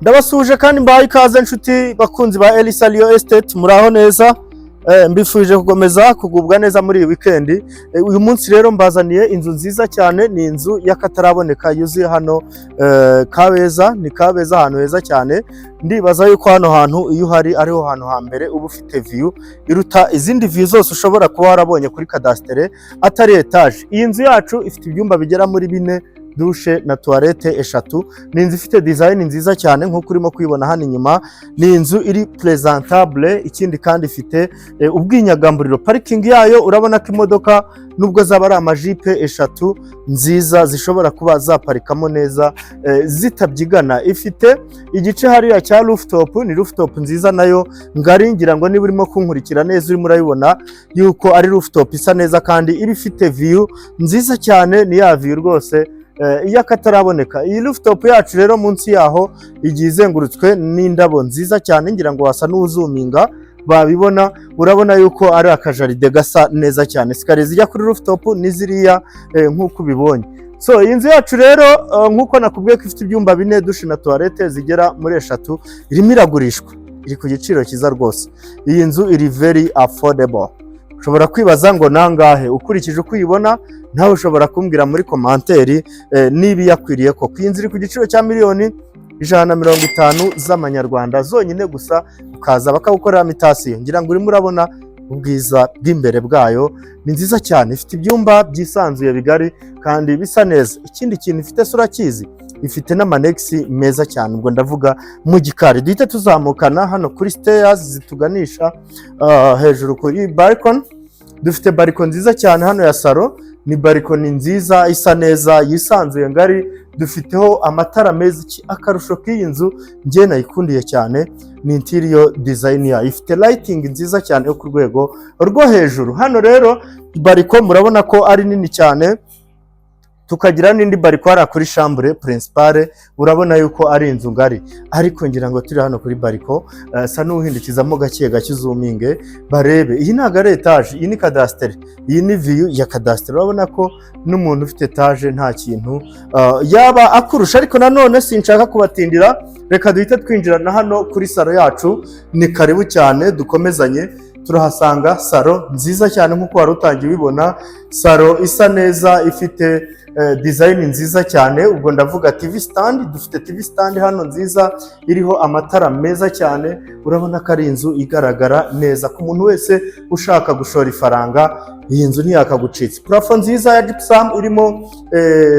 Ndabasuhuje kandi mbahaye ikaze, inshuti bakunzi ba Elisa Real Estate. Muraho neza? Mbifurije gukomeza kugubwa neza muri iyi weekend. Uyu munsi rero mbazaniye inzu nziza cyane, ni inzu y'akataraboneka yuzuye hano Kabeza. Ni Kabeza, ahantu heza cyane. Ndibaza yuko hano hantu iyo uhari ariho hantu hambere uba ufite view iruta izindi view zose ushobora kuba warabonye kuri kadasitere atari etaje. Iyi nzu yacu ifite ibyumba bigera muri bine, douche na toilette eshatu. Ni inzu ifite design nziza cyane nk'uko urimo kuyibona hano inyuma. Ni inzu iri presentable. Ikindi kandi ifite ubwinyagamburiro. Parking yayo, urabona ko imodoka nubwo zaba ari amajipe eshatu nziza zishobora kuba zaparikamo neza zitabyigana. Ifite igice hariya cya rooftop, ni rooftop nziza nayo ngari. Ngira ngo niba urimo kunkurikira neza urimo urabibona yuko ari rooftop isa neza kandi iba ifite view nziza cyane. Ni ya view rwose iyo akataraboneka. Iyi rooftop yacu rero, munsi yaho igiye izengurutswe n'indabo nziza cyane. Ngira ngo wasa n'uzuminga babibona, urabona yuko ari akajaride gasa neza cyane. Escalier zijya kuri rooftop ni ziriya nk'uko ubibonye. So iyi nzu yacu rero, nk'uko nakubwiye ko ifite ibyumba bine, douche na toilette zigera muri eshatu, irimo iragurishwa, iri ku giciro cyiza rwose. Iyi nzu iri very affordable. Ushobora kwibaza ngo nangahe? Ukurikije uko uyibona, nawe ushobora kumbwira muri commentaire niba iyakwiriye koko. Iyi nzu iri ku giciro cya 150,000,000 z'amanyarwanda zonyine gusa, ukaza bakagukorera mutation. Ngira ngo urimo urabona ubwiza bw'imbere bwayo, ni nziza cyane. Ifite ibyumba byisanzuye bigari kandi bisa neza. Ikindi kintu ifite se urakizi? Ifite n'ama annexe meza cyane, ubwo ndavuga mu gikari. Duhite tuzamukana hano kuri stairs zituganisha hejuru kuri balcony. Dufite balcony nziza cyane hano ya salon. Ni balcony nziza isa neza, yisanzuye, ngari. Dufiteho amatara meza. Akarusho k'iyi nzu njye nayikundiye cyane ni interior design yayo, ifite lighting nziza cyane yo ku rwego rwo hejuru. Hano rero balcony murabona ko ari nini cyane, tukagira n'indi balcony hariya kuri chambre principale. Urabona yuko ari inzu ngari, ariko ngira ngo turi hano kuri balcony, sa n'uhindukizamo gake gake uzuminge barebe. Iyi ntabwo ari etaje, iyi ni kadasitere, iyi ni view ya kadasitere. Urabona ko n'umuntu ufite etaje nta kintu yaba akurusha. Ariko nanone sinshaka kubatindira, reka duhite twinjira na hano kuri salon yacu. Ni karibu cyane, dukomezanye. Turahasanga salon nziza cyane nk'uko wari utangiye ubibona, salon isa neza, ifite design nziza cyane. Ubwo ndavuga TV stand. Dufite TV stand hano nziza iriho amatara meza cyane. Urabona ko ari inzu igaragara neza ku muntu wese ushaka gushora ifaranga, iyi nzu ntiyakagucitse. Plafond nziza ya gypsum irimo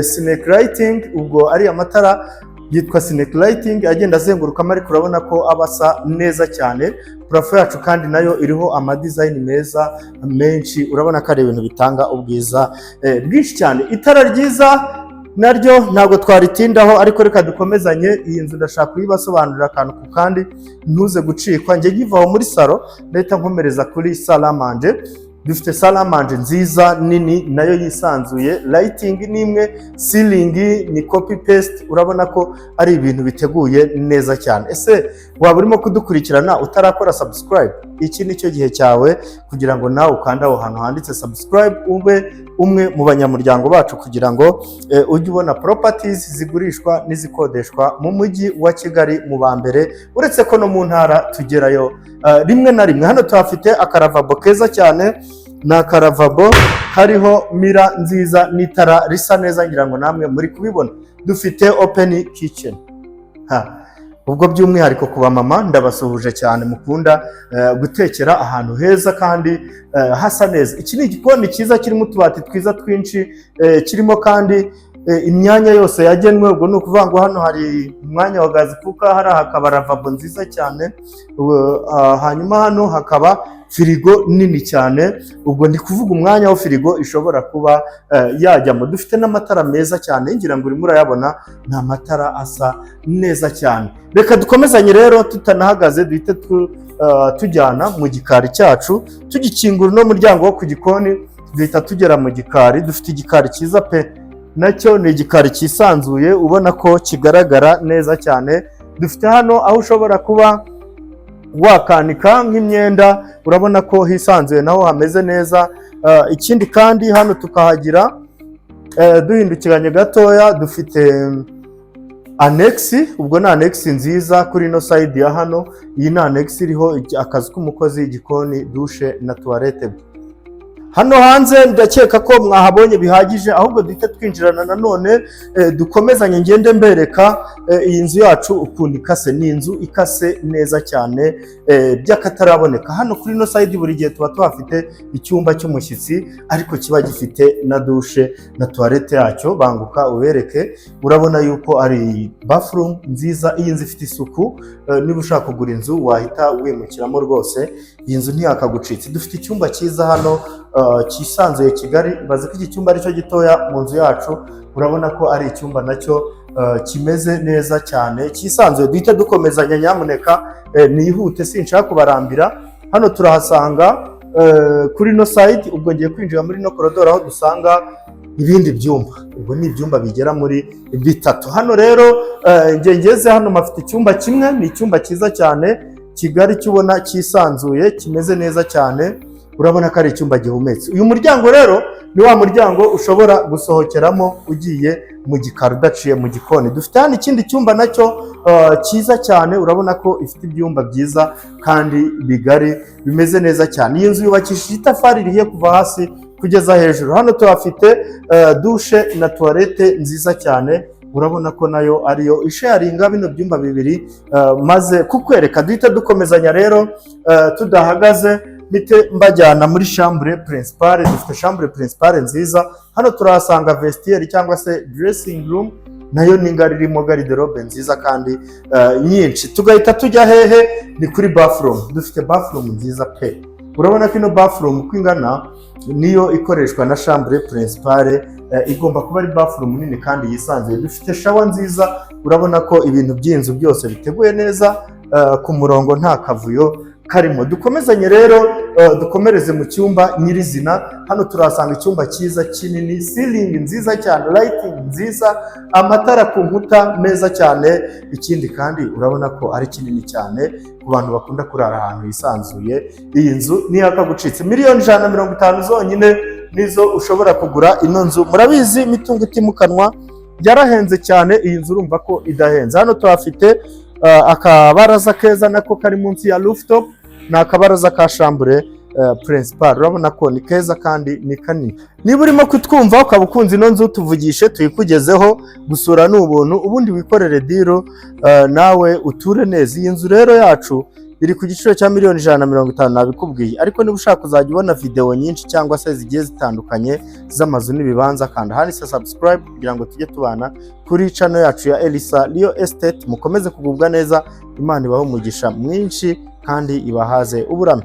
snake lighting, ubwo ari amatara yitwa snake lighting agenda azengurukamo, ariko urabona ko aba asa neza cyane. Plafond yacu kandi nayo iriho ama design meza menshi. Urabona ko ari ibintu bitanga ubwiza bwinshi cyane. Itara ryiza naryo ntabwo twaritindaho, ariko reka dukomezanye. Iyi nzu ndashaka kuyibasobanurira akantu ku kandi, ntuze gucikwa. Njye nkiva aho muri salon ndahita nkomereza kuri salle à manger. Dufite salle à manger nziza nini nayo yisanzuye, lighting ni imwe, ceiling ni copy paste. Urabona ko ari ibintu biteguye neza cyane. Ese waba urimo kudukurikirana utarakora subscribe? Iki ni cyo gihe cyawe kugira ngo nawe ukande aho hantu handitse subscribe, ube umwe mu banyamuryango bacu, kugira ngo ujye ubona properties zigurishwa n'izikodeshwa mu mujyi wa Kigali mu ba mbere, uretse ko no mu ntara tugerayo rimwe na rimwe. Hano tuhafite akaravabo keza cyane, ni akaravabo kariho mirror nziza n'itara risa neza. Ngira ngo namwe muri kubibona. Dufite open kitchen. Ha. Ubwo by'umwihariko ku bamama ndabasuhuje cyane, mukunda gutekera ahantu heza kandi hasa neza. Iki ni igikoni cyiza kirimo utubati twiza twinshi, kirimo kandi imyanya yose yagenwe. Ubwo ni ukuvuga ngo hano hari umwanya wa gas cooker, hariya hakaba lavabo nziza cyane, hanyuma hano hakaba firigo nini cyane. Ubwo ndi kuvuga umwanya aho firigo ishobora kuba yajyamo. Dufite n'amatara meza cyane, ngira ngo urimo urayabona, ni amatara asa neza cyane. Reka dukomezanye rero tutanahagaze, duhite tujyana mu gikari cyacu. Tugikingura uno muryango wo ku gikoni, duhita tugera mu gikari. Dufite igikari cyiza pe, nacyo ni igikari cyisanzuye, ubona ko kigaragara neza cyane. Dufite hano aho ushobora kuba wakanika nk'imyenda, urabona ko hisanzuye naho hameze neza. Ikindi kandi hano tukahagira, duhindukiranye gatoya, dufite Annexe, ubwo ni annexe nziza kuri ino side ya hano. Iyi ni annexe iriho akazu k'umukozi, igikoni, douche na toilette. Hano hanze ndakeka ko mwahabonye bihagije, ahubwo duhite twinjirana nanone, dukomezanye, ngende mbereka iyi nzu yacu ukuntu ikase. Ni inzu ikase neza cyane by'akataraboneka. Hano kuri ino side buri gihe tuba tuhafite icyumba cy'umushyitsi, ariko kiba gifite na douche na toilette yacyo. Banguka ubereke. Urabona yuko ari bathroom nziza. Iyi nzu ifite isuku. Niba ushaka kugura inzu wahita wimukiramo rwose, iyi nzu ntiyakagucitse. Dufite icyumba cyiza hano, cyisanzuye, kigari. Bazi ko iki cyumba aricyo gitoya mu nzu yacu. Urabona ko ari icyumba nacyo kimeze neza cyane, cyisanzuye. Duhite dukomezanya nyamuneka, nihute, sinshaka kubarambira. Hano turahasanga kuri ino side, ubwo ngiye kwinjira muri ino korodoro aho dusanga ibindi byumba. Ubwo ni ibyumba bigera muri bitatu. Hano rero njye ngeze hano mpafite icyumba kimwe. Ni icyumba cyiza cyane, kigari, cyubona cyisanzuye, kimeze neza cyane. Urabona ko ari icyumba gihumetse. Uyu muryango rero ni wa muryango ushobora gusohokeramo ugiye mu gikari udaciye mu gikoni. Dufite hano ikindi cyumba nacyo cyiza cyane. Urabona ko ifite ibyumba byiza kandi bigari, bimeze neza cyane. Iyi nzu yubakishije itafari rihiye kuva hasi kugeza hejuru. Hano tuhafite douche na toilette nziza cyane. Urabona ko nayo ariyo isharinga bino byumba bibiri maze kukwereka. Duhita dukomezanya rero tudahagaze, mpite mbajyana muri chambre principale. Dufite chambre principale nziza. Hano turahasanga vestiaire cyangwa se dressing room, nayo ni ngari, irimo garde-robe nziza kandi nyinshi. Tugahita tujya hehe? Ni kuri bathroom. Dufite bathroom nziza pe. Urabona ko ino bathroom uko ingana niyo ikoreshwa na chambre principale. Igomba kuba ari bathroom nini kandi yisanzuye. Dufite shower nziza. Urabona ko ibintu by'inzu byose biteguye neza ku murongo, nta kavuyo karimo. Dukomezanye rero, dukomereze mu cyumba nyirizina. Hano turahasanga icyumba cyiza kinini, ceiling nziza cyane, lighting nziza, amatara ku nkuta meza cyane. Ikindi kandi urabona ko ari kinini cyane ku bantu bakunda kurara ahantu hisanzuye. Iyi nzu ntiyakagucitse. 150,000,000 zonyine nizo ushobora kugura ino nzu. Murabizi, imitungo itimukanwa yarahenze cyane, iyi nzu urumva ko idahenze. Hano tuhafite akabaraza keza nako kari munsi ya rooftop. Ni akabaraza ka chambre principale. Urabona ko ni keza kandi ni kanini. Niba urimo kutwumva ukaba ukunze ino nzu, tuvugishe tuyikugezeho. Gusura ni ubuntu, ubundi wikorere deal nawe uture neza. Iyi nzu rero yacu iri ku giciro cya 150,000,000, nabikubwiye. Ariko niba ushaka kuzajya ubona videwo nyinshi cyangwa se zigiye zitandukanye z'amazu n'ibibanza, kanda handitse subscribe kugira ngo tujye tubana kuri channel yacu ya Elisa Real Estate. Mukomeze kugubwa neza, Imana ibahe umugisha mwinshi kandi ibahaze uburame.